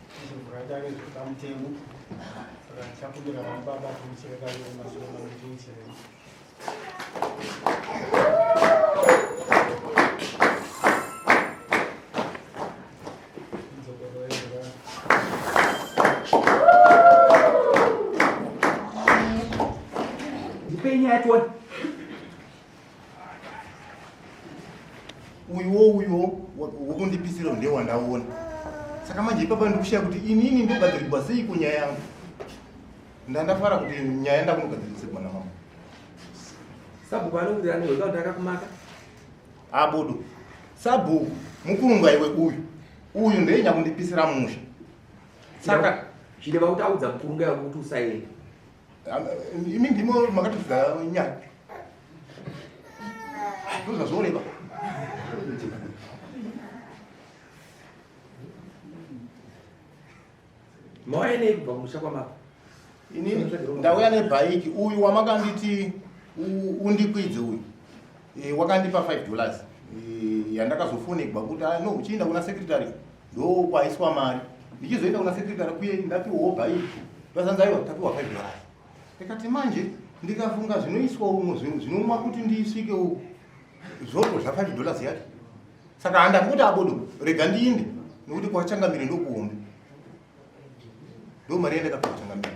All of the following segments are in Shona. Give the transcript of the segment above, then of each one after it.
Zvakadaro zviri pamutemo saka tichakumbira vana baba tiuchire kaviri mashure mangu tiuchire. Ndipei nyaya tione. Uyuwo uyuwo wokundipisira ndiye wandaona. Saka manje ipapa ndikushaya kuti inini ndogadzirigwa seiko nyaya yangu. Ndandafara kuti nyaya ndakunogadzirisirwa namama. Sabhuku anowirirana newe kuti akakumaka. Abudu. Sabhuku mukurunga iwe uyu. Uyu ndiye nyakundipisira musha. Saka zvireva kuti audza mukurunga iwe kuti usaenda. Imi ndimo makatidza nyaya. Ndozvazvoreva. Mauya nei kubva kumusha kwamava? Ini ndauya nebhaiki uyu wamakanditi undikwidze uyu e, wakandipa 5 dollars e, yandakazofonegwa kuti ah, no uchienda kuna secretary ndokwaiswa mari ndichizoenda kuna secretary kuye ndapiwawo bhaiki ndazanzi aiwa tapiwa 5 dollars ndikati manje ndikafunga zvinoiswa umo zvinomwa kuti ndisvike uku zvotodya 5 dollars yacho saka handakuti abodo rega ndiinde nekuti kwachangamire ndokuhombe ndo mari yandakapiwa changamire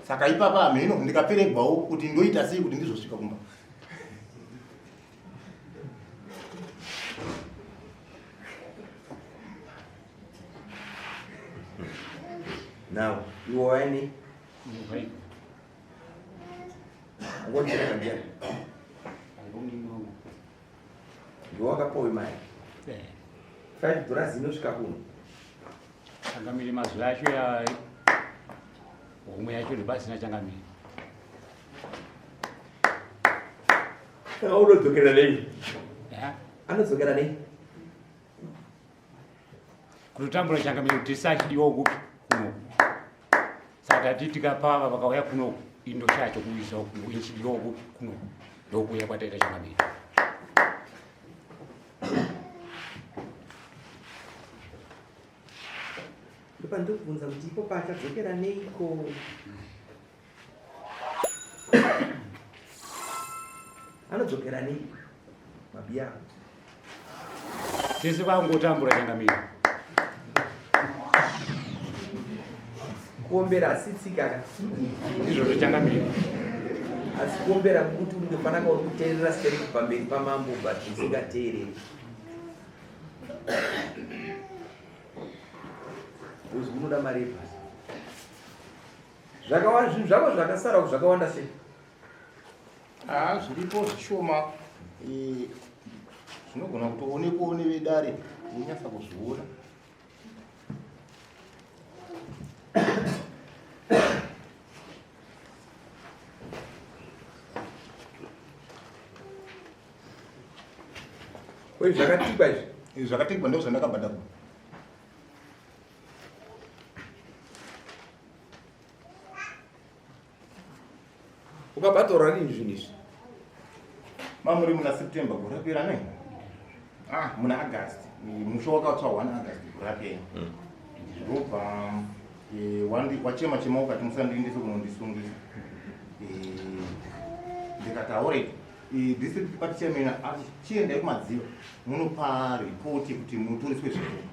saka ipapa hameno ndikaperegwawo kuti ndoita sei kuti ndizosvika kumba Now, iwe waini? Ndiwe wakapiwa mari. 5 dollars inosvika kuno. Changamire mazwi acho ya homwe yacho ndipasina changamire. Saka unodzokera nei? Anodzokera nei? Kutotambura changamire kuti tisachidiwa kupi kuno. Saka tati tikapava vakauya kuno indoshaya chokuisa uku ichidiwa kupi kuno. Ndokuuya kwataita changamire. Ndopandokubvunza kuti ipo paachadzokera neiko? Anodzokera neiko? Mabiya ako. Tese kwangotambura changamire. Kuombera asi tsika ka. Ndizvozvo changamire. Asi kuombera kuti unge fanaka uri kuteerera stereki pamberi pamambo but usingateereri. Uzi unoda mari yebhasi. Zvakawanda zvinhu zvako zvakasara zvakawanda sei? Ah, zviripo zvishoma eh, zvinogona kutoonekwawo nevedare unyasa kuzviona. Ko zvakatikwa izvi? Izvi zvakatikwa ndozvo zvandakabhadhara. Ukabhadhara rini zvinhu izvi? Mamuri muna September gore rapera nei? Ah, muna August. Musha wakatsva 1 August gore rapera. Ndobva eh, wandi wachema chema ukati musandiendese kunondisungisa. Eh, ndikati alright. Eh, district party chairman ati chiendai kumadziva munopa report kuti mutoriswe zvinhu.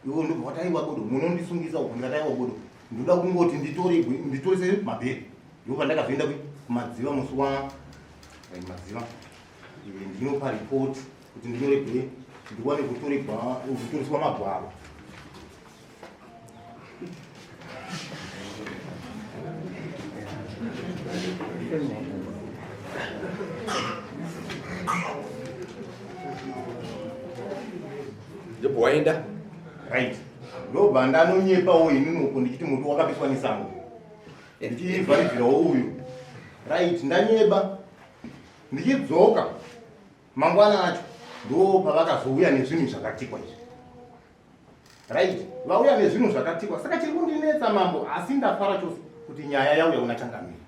Iwe ndobva wati aiwa bodo munondisungisa uku ndikati aiwa bodo ndoda kungoti nditore nditorise mabheri. Ndipo pandakazoenda kumadziva musi wa madziva eh, ndinopa report kuti ndinyoregwe ndiwane kutoregwa kutoriswa magwaro. Ndobva waenda right ndobva ndanonyepawo inini uko ndichiti muti wakapiswa nesango ndichivharidzirawo uyu right ndanyeba ndichidzoka mangwana acho ndo pavakazouya nezvinhu zvakatikwa izvi Right, vauya nezvinhu zvakatikwa. Saka chiri kundinetsa mambo, asi ndafara chose kuti nyaya yauya kuna changamire.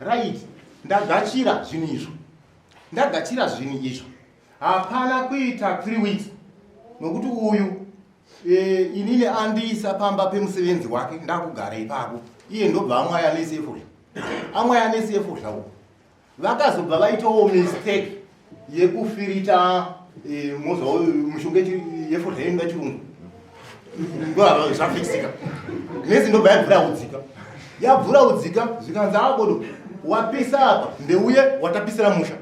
Right, ndagachira zvinhu izvo. Ndagachira zvinhu izvo. Hapana kuita 3 weeks nokuti uyu E, inini andiisa pamba pemusevenzi wake ndakugara ipapo iye ndobva amwaya nesi yefodya amwaya nesi yefodya uko vakazobva vaitawo mistake yekufirita e, mozwa mishonga yefodya inoda chirungu ndoava zvafixika nesi ndobva yabvura udzika yabvura udzika zvikanzi abodo wapisa apa ndeuye watapisira musha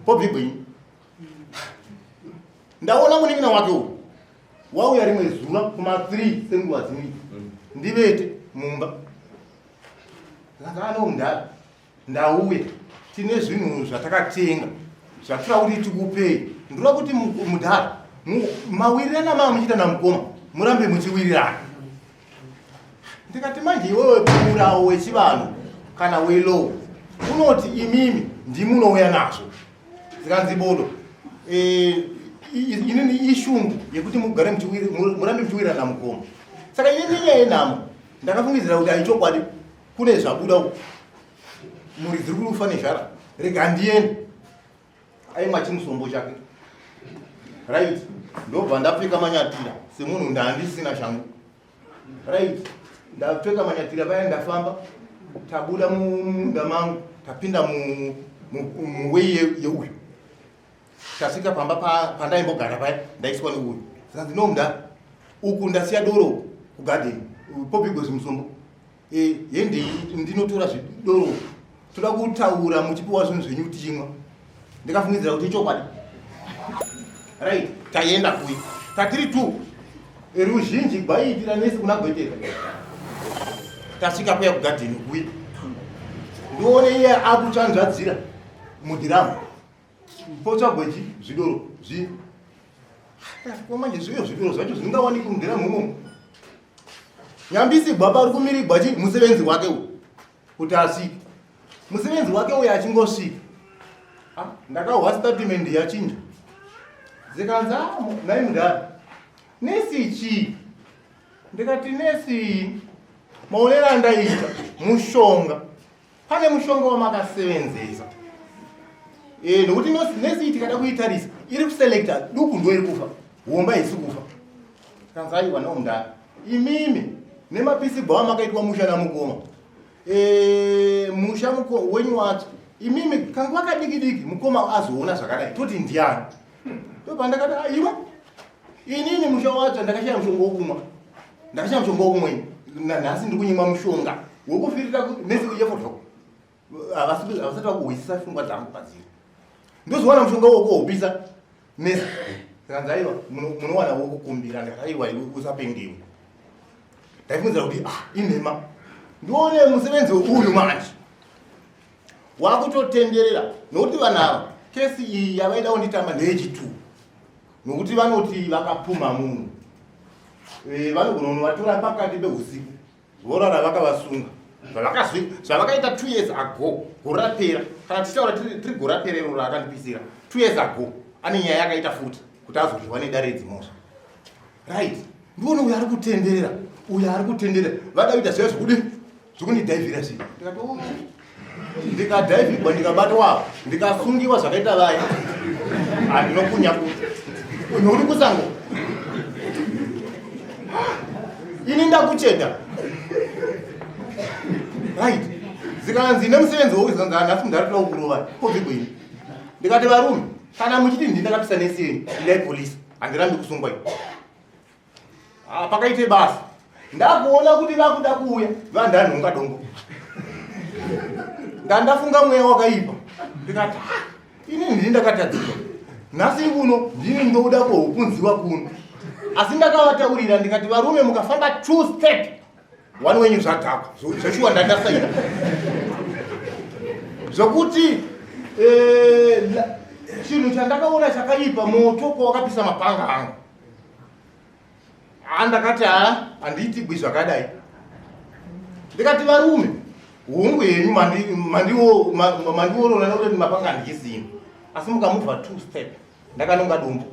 pobvigwenyi Ndaona munin'ina wake uyu wauya rimwe zuva kuma 3 senguva dzimwe ndivete mumba. Ndakati ano mudhara ndauya tine zvinhu zvatakatenga zvatira kuti tikupei. Ndinoda kuti mudhara mawirirana maa muchiita namukoma murambe muchiwirirana. Ndikati manje iwewe murawo wechivanhu kana welow unoti imimi ndimunouya nazvo zikanzi bodo eh, inini ishungu yekuti mugare murambe muchiwirirana mukoma saka ini nenyaya yenhamo ndakafungidzira kuti aichokwadi kune zvabuda uku mhuri dziri kurufa nezhara rega ndiende aimwa chimusombo chake right ndobva ndapfeka manyatira semunhu ndandisina shangu right ndapfeka manyatira paya ndafamba tabuda mumunda mangu tapinda muwei yeuyu tasvika pamba pandaimbogara paya ndaiswa neuyu zvikanzi no mudhara uku ndasiya doro kugadheni popigwe zvimusombo e, hendei ndinotora zvidoro toda kutaura muchipiwa zvinhu zvenyu tichimwa ndikafungidzira kuti ichokwadi right taenda kuyi tatiri tu ruzhinji gwaiitira nesi kuna gwetera tasvika kuya kugadheni kuyi ndione iye akutsvanzvadzira mudhiramu potsvagwechi zvidoro zvi manje zviyo zvidoro zvacho zvingawanikwi mudhiramu umomo nyambisi gwapa ari kumirigwa chi musevenzi wake uyu kuti asvike musevenzi wake uyo achingosvika ah, ndakahwa statement yachinja zikanzi ah, nhai mudhara nesi chii ndikati nesi maonero andaita mushonga pane mushonga wamakasevenzesa eh, nokuti nesi iyi tikada kuitarisa iri kuselecta duku ndo iri kufa homba haisi kufa kanzi aiwa no mudhara imimi nemapisi bhawa makaitwa musha namukoma e, musha wenyu wacho imimi kanguva kadiki diki mukoma azoona zvakadai toti ndiani ndopandakati aiwa inini musha wacho ndakashaya mushonga wokumwa ndakashaya mushonga wokumwa ini nanhasi ndiri kunyimwa mushonga wekufirira nesi yefodhoko havasati vakuhwisisa pfungwa dzangu padziri ndozowana mushonga wokuhopisa nesi kanzi aiwa munowana wokukumbira ndikati aiwa iwe usapengewe ndaifungidzira kuti ah inhema ndione musevenzi uyu manje wakutotenderera nokuti vanhu ava kesi iyi yavaida kunditamba ndeyechituu nokuti vanoti vakapumha munhu eh, vanogona kunovatora pakati peusiku vorara vakavasunga zvavakaita two years ago gore rapera kana tichitaura tiri gore rapera iro raakandipisira two years ago ane nyaya yakaita futi kuti azodyiwa nedare redzimhosva right ndione uyo ari kutenderera uyo ari kutenderera vada kuita zviya zvekudi zvekundidhaivhira zviya ndikati oh. ndikadhaivhigwa ndikabatwa ndikasungiwa zvakaita vaya handinokunya kuti unhu uri kusango ini ndakucheda right zikanzi nemusevenzi woku zikanzi hanhasi munhu ari kuda kukurova kovigweni ndikati varume kana muchiti ndini ndakapisa nesi yenyu indai polisi handirambi kusungwa ini Ah, pakaite basa ndakuona kuti vakuda kuuya vandanhonga dombo ndandafunga mweya wakaipa ndikati ah, ini ndini ndakatadzika nhasi kuno ndini ndokuda kuhupunziwa kuno asi ndakavataurira ndikati varume mukafamba two step one wenyu zvadhakwa zveshuwa ndandasaina zvokuti eh, chinhu chandakaona chakaipa moto kwawakapisa mapanga angu haa ndakati haa handiitigwi zvakadai ndikati varume hungu yenyu mandiorora nekuti mapanga handichisina asi mukamuvha two step ndakanonga dumbu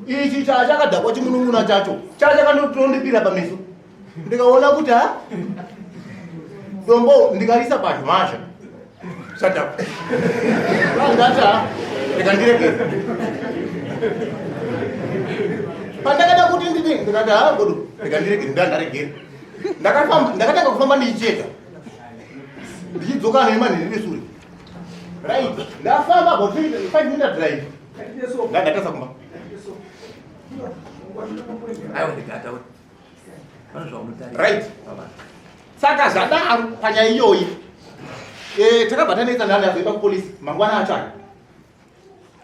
ichi chachakadhakwa chimunun'una chacho chachakandotondipira pameso ndikaona kuti ha dombo ndikarisa pazhmazha Shut up. Ndati ha, ndikandiregera. Pandakada kuti ndidi ndikati ha godo rega ndiregere ndandaregera. Ndakafamba ndakatanga kufamba ndichicheka. Ndichidzoka nemanhiri nesure. Right, ndafamba about 5 minute drive. Ndandatasa kumba. Aiwa ndikataura. Pane zvaunotarira. Right. Saka zvadaro panyaya iyoyi. Eh takabva tanetsa ndani azoenda kupolisi mangwana acho aya.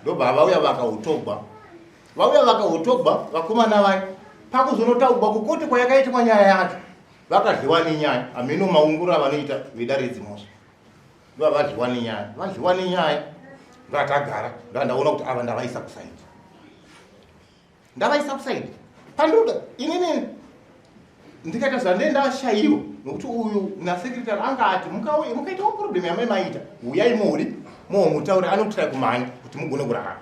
Ndobva vauya vakautogwa. Vauya vakautogwa vakomana vaya. Pakuzonotaugwa kukoti kwayakaitwa nyaya yacho. Vakadyiwa nenyaya. Hameno maunguro avanoita vedare dzimhosva. Ndobva vadyiwa nenyaya. Vadyiwa nenyaya. Ndovatagara. Ndovandaona kuti ava ndavaisa kusaidi. Ndavaisa kusaidi. Pandoda inini ndikaita zvandee ndashaiwa nokuti uyu nasekretary anga ati mukaitawo problem yamai maita huyai muri momutaura anotira kumhanya kuti mugone kurarama.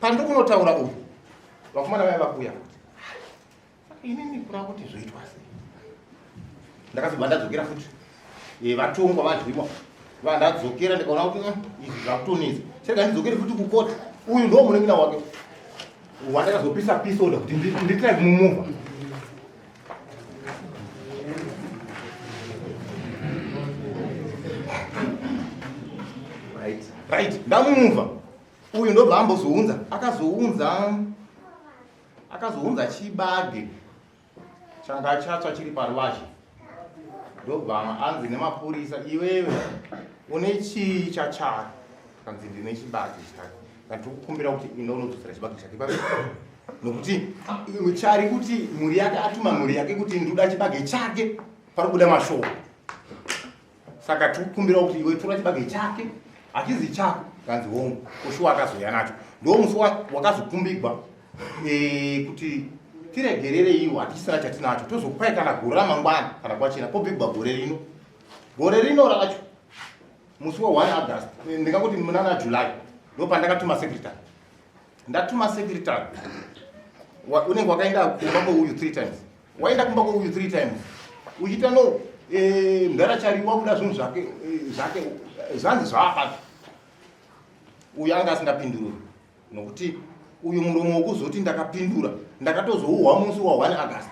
Pandiri kunotaura uyu vakomana vaya vakuuya kuti inini kura kuti zvoitwa sei ndakazobva ndadzokera futi eh, vatongwa vadyiwa vandadzokera ndikaona kuti mm, izvi zvakutonetsa chirega ndidzokere futi kukoti uyu ndo munin'ina wake wandakazopisa pisoda kuti nditrai kumumuvha right ndamumuvha uyu ndobva ambozounza akazounza Akazounza chibage changa chatsva chiri paruvazhe ndobva anzi nemapurisa iwewe une chii chachara kanzi ndine chibage chake kanti kukumbira kuti enda unodzosera chibage chake papi nokuti chari kuti mhuri yake atuma mhuri yake kuti ndoda chibage chake pari kubuda mashoko saka tikukumbira kuti iwe tora chibage chake hachizi chako kanzi hongu koshuwa akazouya nacho ndo musi wakazokumbigwa e, kuti tiregerere iwo hatichisina chatinacho tozokupai kana gore ramangwana kana kwachena pobigwa gore rino gore rino racho musi wa 1 august eh, ndingakuti munana july ndo pandakatuma secretary ndatuma secretary unenge wakaenda kumba kweuyu three times waenda kumba kweuyu three times uchiita no eh, mdhara chari wakuda zvinhu zvake eh, zvake eh, zvanzi zvaapati uyu anga asingapindururi nokuti uyu muromo wokuzoti ndakapindura ndakatozouhwa musi wa 1 august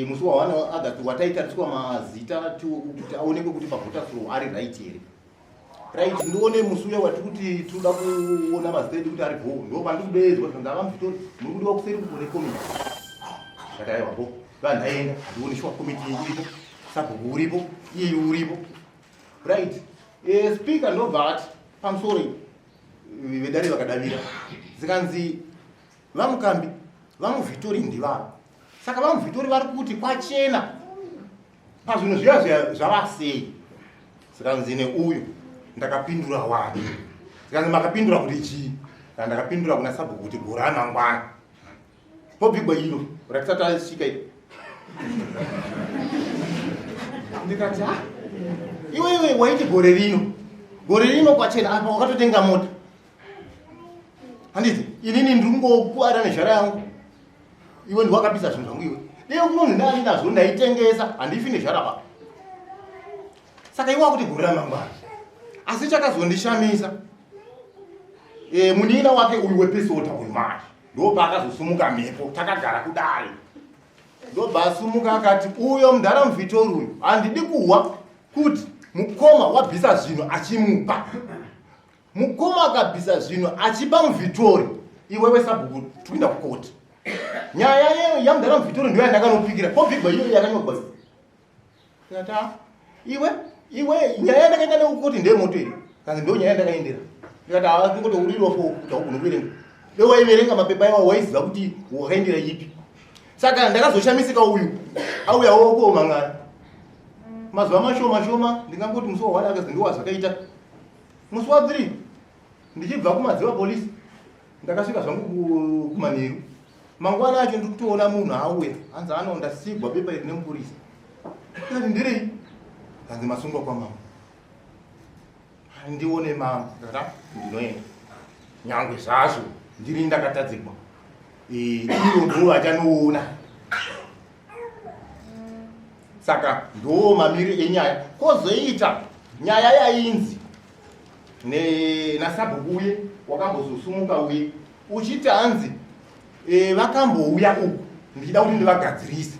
musi wa 1 august wataitariswa mazita kuti aonekwe kuti pavoters roll ari right here right ndione musi uya wati kuti tinoda kuona mazita edu kuti ari bho ndo pandikudeedzwa zvikanzi ava muvitori muri kudiwa kuseri kune komiti ndati aiwa bho vandaenda handioni shuwa komiti iripo sabhuku uripo iyeyu uripo right e, speaker ndobva ati pamusoro vedare vakadavira zikanzi vamukambi vamuvhitori ndivavo saka vamuvhitori vari kuti kwachena pazvinhu zviya zviya zvavasei zikanzi neuyu ndakapindura wani zikanzi makapindura kuti chii kana ndakapindura kuna sabhuku kuti gore amangwana pobvigwa iro ratisati asvika iro ndikati ha iwe iwe waiti gore rino gore rino kwachena apa wakatotenga mota handiti inini ndiri kungokuara nezhara yangu iwe ndiwakapisa zvinhu zvangu iwe dei kunonzi ndani nazvo ndaitengesa handifi nezhara pa saka iwe wakuti gore ramangwana asi chakazondishamisa e, muniina wake uyu wepesota uyu manje ndopaakazosumuka mhepo takagara kudai ndobva asumuka akati uyo mudhara muvhitori uyu handidi kuhwa kuti mukoma wabvisa zvinhu achimupa Mukoma akabvisa zvinhu achipa muVhitori, iwewe sabhuku tikuenda kukoti. Nyaya yamudhara muVhitori ndiyo yandakanopikira, pobvigwa iyoyo yakanyorwa. Ndikati ah, iwe iwe nyaya yandakaenda nekukoti ndeyemoto here? Kanzi ndiyo nyaya yandakaendera. Ndikati ah, tingotohurirwa fo kuti haugone kuverenga. Dai waiverenga mapepa iwawo waiziva kuti wakaendera ipi. Saka ndakazoshamisika uyu auyawo komang'ara. Mazuva mashoma shoma ndingangoti musi wa 1 August ndiwo wazvakaita. Musi wa 3 ndichibva kumadziva police ndakasvika zvangu kumanheru. Mangwana acho ndiri kutoona munhu auya hanzi ano ndasigwa bepa iri nemupurisa. Ndikati ndirei? Hanzi masungwa kwamambo. Ndione mambo. Ndakati ndinoenda. Nyangwe zvazvo ndiri ndakatadzigwa. Eh, ivo ndivo vachanoona. Saka ndo mamiri enyaya. Kozoita nyaya yainzi nasabhuku uye wakambozosumuka uye uchiti hanzi E, vakambouya uku ndichida kuti ndivagadzirise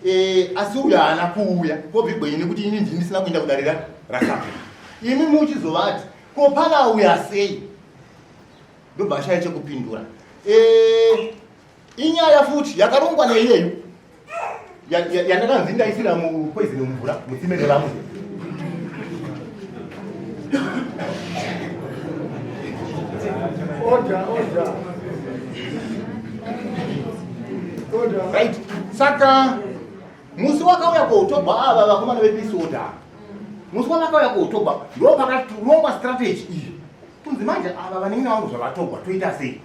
e, asi uyo haana kuuya kobvigwenyi nekuti ini ndini ndisina kuenda kudare rasabhuku imi muchizovati ko panauya sei ndobva ashaya chekupindura e, inyaya futi yakarongwa neiyeyo yandakanzi ndaisira mupoison mumvura mutsime revamwe right saka musi wakauya kuotobwa ava vakomana vepeace order musi wavakauya kuotobwa ndo pakarongwa strategy iyi kunzi manje ava vanenge vangu zvavatogwa toita sei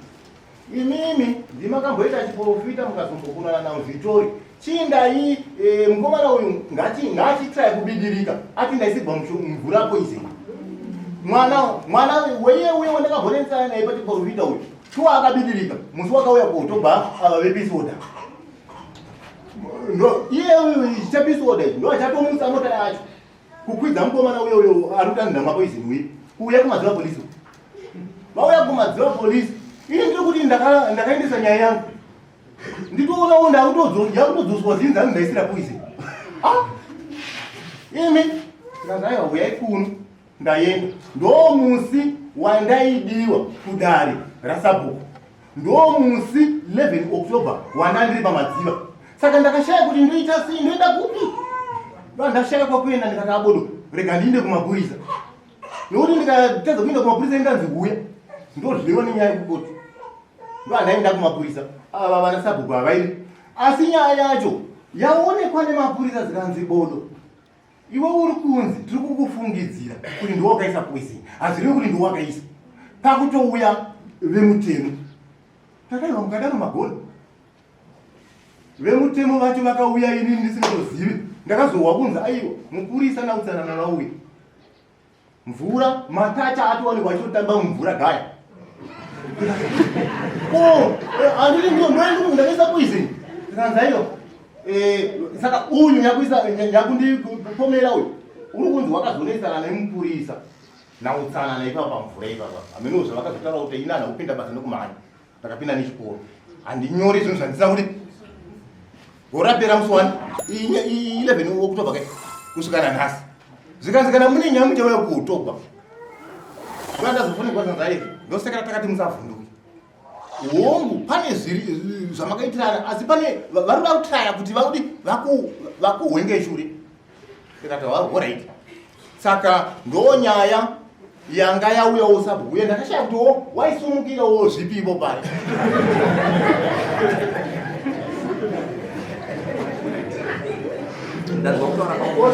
Imimi ndimakamboita chiporofita mukazombokunana naMvitori. Chiindai e, mukomana uyu ngati ngaachitry kubidirika ati ndaisigwa mvura poison. Mwana mwana weye uye wandakabonetsana naye pachiporofita uyu. Shuwa akabidirika musi wakauya kotobva ava vepeace order. Ndo iye uyu chapeace order ndo achatomutsa mota yacho. Kukwidza mukomana uyo uyo ari kutanhira mapoison uye kuuya kumadziva police. Vauya kumadziva police. Ini ndiri kuti ndakaendesa nyaya yangu. Nditoonawo ndakutodzoswa zvinhu zvangu ndaisira poison. Ah! Imi ndikazaiwa huyai kuno ndaenda. Ndo musi wandaidiwa kudare rasabhuku. Ndo musi 11 October wandandiri pamadziva. Saka ndakashaya kuti ndoita sei, ndoenda kupi? Ndashaya kwakuenda ndikati abodo, rega ndiinde kumapurisa. Nokuti ndikatadza kuenda kumapurisa indanzi huya. Ndodyiwa nenyaya yekukoti. Ndoandaenda kumapurisa. Ava vana sabhuku havairi. Asi nyaya yacho yaonekwa nemapurisa zikanzi bodo. Iwe uri kunzi tiri kukufungidzira kuti ndiwe wakaisa poison. Hazvirevi kuti ndiwe wakaisa. Pakutouya vemutemo. Takaiwa mukadaro magona. Vemutemo vacho vakauya ini ndisingatozivi. Ndakazohwa kunzi aiwa mupurisa nautsanana vauya. Mvura matacha atowanikwa achitotamba mumvura gaya. Oh, anditi ndio ndio ndakaisa poison. Ndikanzi aiwa. Eh, saka uyu nyakuisa nyakundipomera uyu. Uri kunzi wakazonetsana nemupurisa. Nautsanana ipapa mvura ipapa. Hameno zvavakazotaura kuti inana kupinda basa nekumhanya. Ndakapinda nechikoro. Handinyori zvinhu zvandisina kuti gore rapera musi wani 11 October kai kusvika nanhasi. Zvikanzi kana mune nyaya muchauya kuOctober. Ndoandazofonekwa zvanzi aiwa ndosekera takati musavhunduke. Hongu pane zviri zvamakaitirana asi pane vari kuda kutraya kuti vakuti vakuhwenge shure. Ndikati alright. Saka ndonyaya yanga yauyawo sabhuku uye ndakashaya kuti wo waisumukirawo zvipi ipo pari. Ndanzwa kutaura kwako. Uyo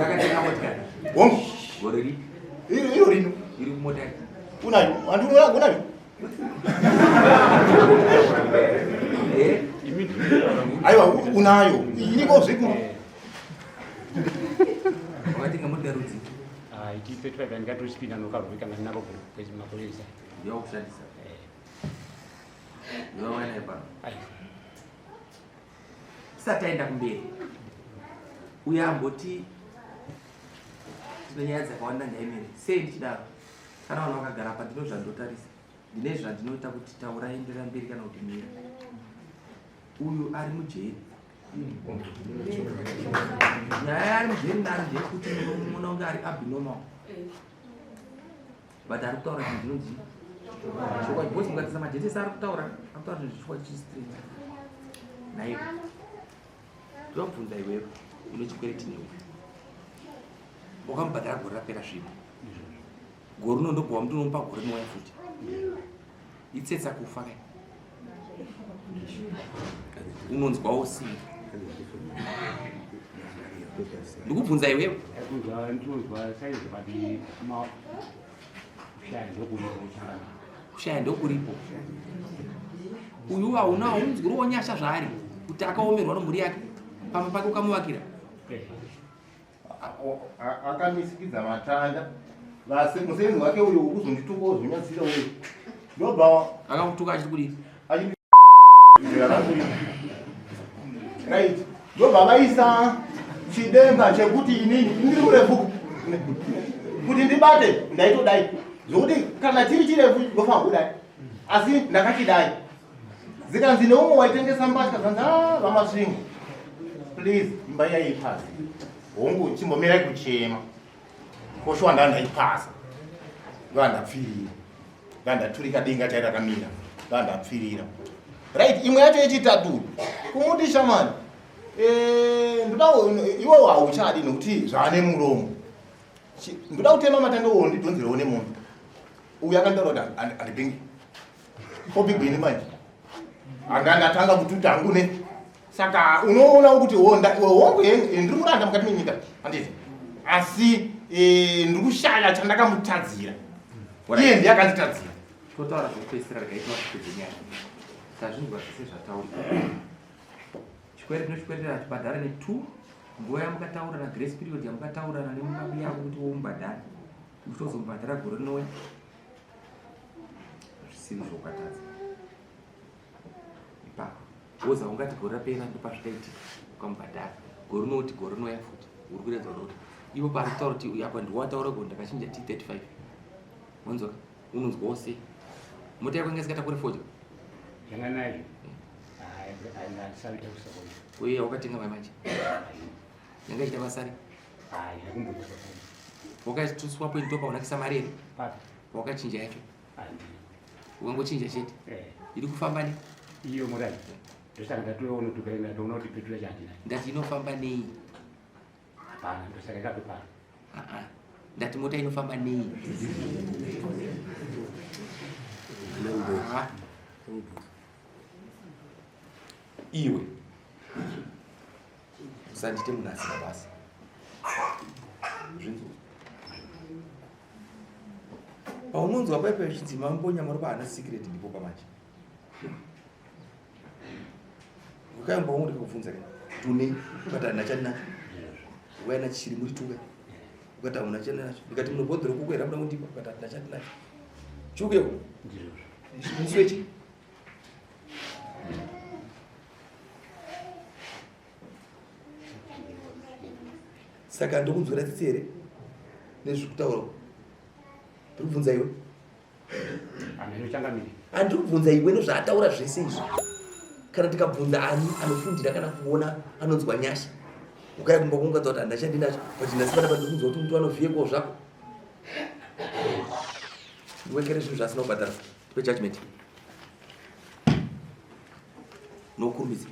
akatenga motikari. Hongu. Gore ripi? Iro rino. Iri mumota. Unayo. Andinoona unayo. Eh? Aiwa unayo. Iriko zvikuno. Wakatenga motikari rudzi? Ah, iti 35 ndikatosipinda nokarori kana ndinako kwezi makore esa. Yakushandisa. Ndiwe naye pano. Ai. Tisati taenda kumberi. Uyo amboti tine nyaya dzakawanda ndaimire. Sei ndichidaro? Kana vanhu vakagara apa ndino zvandotarisa. Ndine zvandinoita kuti taura enderera mberi kana kuti mira. Uyu ari mujeri. Nyaya ari mujeri naro ndeyekuti munomuona kunge ari abnormal. But ari kutaura chinhu chinonzi chokwadi because mukatarisa majetesi ari kutaura ari kutaura zvinhu zvechokwadi chiri straight. Naiwe ndinobvunza iwewe une chikwereti newe wakamubhadhara gore rapera zvino gore rino ndobva wamuti unomupa gore rinouya futi itsetsa kufa kai unonzwawo sei ndikubvunza iwewe kushaya ndokuripo uyu hauna haunzwiriwo nyasha zvaari kuti akaomerwa nomhuri yake pamba pake ukamuvakira Akamisikidza matanda vase musevenzi wake uyo wokuzondituka wozonyadzisira uyo ndobva akakutuka achiti kudii right ndobva vaisa chidenga chekuti inini ndiri murefu kuti ndibate ndaitodai zvokuti kana chiri chirefu ndofanira kudai. Asi ndakati dai zikanzi neumwe waitengesa mbatya zvanzi ah, vaMasvingo please imba iya ipasi hongu chimbomirai kuchema koshuwa ndaa ndaipasa ndaa ndapfirira ndaa ndaturika denga chai rakamira ndaa ndapfirira right imwe yacho yechitatu kumuti shamani eh, ndoda iwewo hauchadi nokuti zvaane muromo ndoda kutema matanga uwo ndidhonzerewo nemunhu uyu akanditaura kuti handipingi kopigweni manje anga ndatanga kututa hangu ne saka unoona kuti hongu ndiri muranda mukati menyika handiti asi e, ndiri kushaya chandakamutadzira iye ndiye akanditadzira totaura zvekupedzisira regai tiwapedze nyaya tazvinzwa zvese zvataurika chikwereti nochikweretera chibhadhara ne two nguva yamukataurana grace period yamukataurana nemubabi yako kuti womubhadhara uchitozomubhadhara gore rinouya zvisiri zvokatadza ipapo woza ungati gore rapera ndopazvikaitika ukamubhadhara gore rinoti gore rinouya futi uri kuredza kuti ivo pari kutaura kuti uyu apa ndiwataura kuti ndakachinja t 35 wanzwa unonzwawo sei mota yako inga isikatakure fodya yanganayo uye wakatenga mai manje yanga ichita basari wakatuswa point topa unakisa mari here wakachinja yacho ukangochinja chete eh. iri kufamba ne iyo mota ndosaka ndatoona kuti ukaenda ndoona kuti petura chandina ndati inofamba nei hapana ndosaka ikatopana ah, ah. ndati mota inofamba nei ah. iwe usandite munhu asina basa zvinzwa paunonzwa paipa zvichinzi mambo nyamaropa haana secret ndipo pamanje ukaimba wangu ndikakubvunza ka tune ukati handina chandinacho ukaina chiri muri tuka ukati hamuna chandinacho ndikati munobhodhoro kuko here amuda kundipa ukati handina chandinacho chiukewo muswechi saka ndokunzwira tsitsi here nezviri kutaura ndiri kubvunza iwe andiri kubvunza iwe nezvaataura zvese izvi kana tikabvunza ani anofundira kana kuona anonzwa nyasha ukaya kumba kungadza kuti handina chandinacho but nhasi pana pandiri kunzwa kuti muti anovhiyekwo zvako ndiwekere zvinhu zvaasina kubhadhara tipe judgment nokurumidza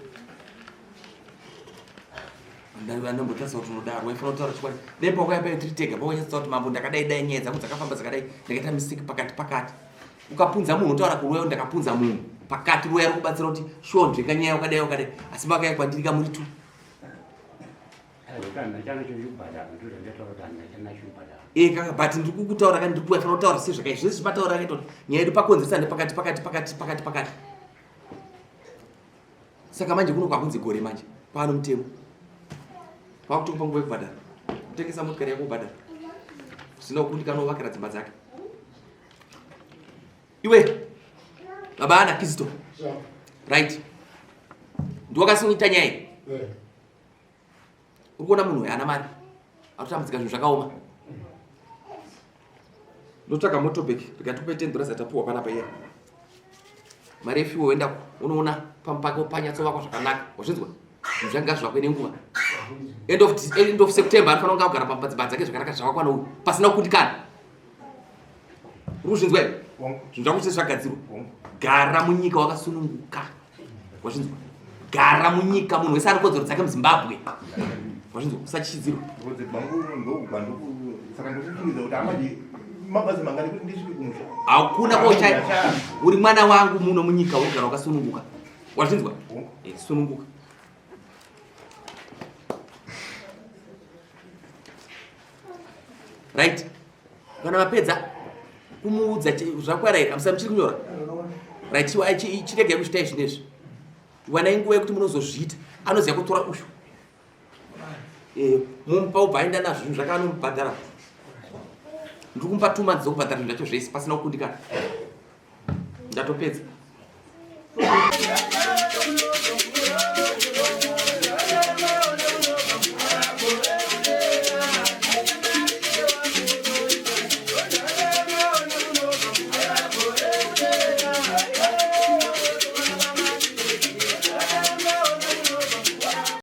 ndandombotarisa kuti unodaro waifanira kutaura chokwadi dai pauya payo tiri tega paukanyatsa kuti mambo ndakadai dai nyaya dzangu dzakafamba dzakadai ndakaita mistake pakati pakati ukapunza munhu utaura kuruya ndakapunza munhu pakati ruya ri kubatsira kuti shuwa nzvenga nyaya wakadai wakadai asi makaya kwandiri kamuri tu Eh, kaka but ndiri kukutaura ka ndiri kufanira kutaura sezvakai zvese zvipataura kaita kuti nyaya yedu pakonzeresa nepakati pakati pakati pakati pakati saka manje kuno kwakunzi gore manje pano mutemo kwakutokupa nguva yekubhadhara kutengesa motikari yako kubhadhara zvisina kukundikana wovakira dzimba dzake iwe baba ana kristo right ndiwakasunita nyaya iyi eh. uri kuona munhu uyu ana mari akutambudzika zvinhu zvakaoma ndotsvaga motobek ndikatope ten dollars atapuwa panapa iya mari yefiwo woenda unoona pamupake panyatsovakwa zvakanaka wazvinzwa zvinhu zvanga zvakwe nenguva end of, end of september anofanira kunge akugara padzimba dzake zvakanaka zvavakwa nouyu pasina kukundikana uri kuzvinzwa here zvinhu zvako zvese zvagadzirwa gara munyika wakasununguka wazvinzwa gara munyika munhu wese ane kodzero dzake muzimbabwe wazvinzwa usachichidzirwa hakuna kocha uri mwana wangu muno munyika unogara wakasununguka wazvinzwa eh, sununguka right kana mapedza kumuudza zvakwara here amusa muchiri kunyora right chiregai kuzvitai zvinezvi wanai nguva yekuti munozozviita anoziva kutora uyu eh, mumupa ubva aenda nazvo zvinhu zvake anomubhadhara ndiri kumupa two months dzokubhadhara zvinhu zvacho zvese pasina kukundikana ndatopedza.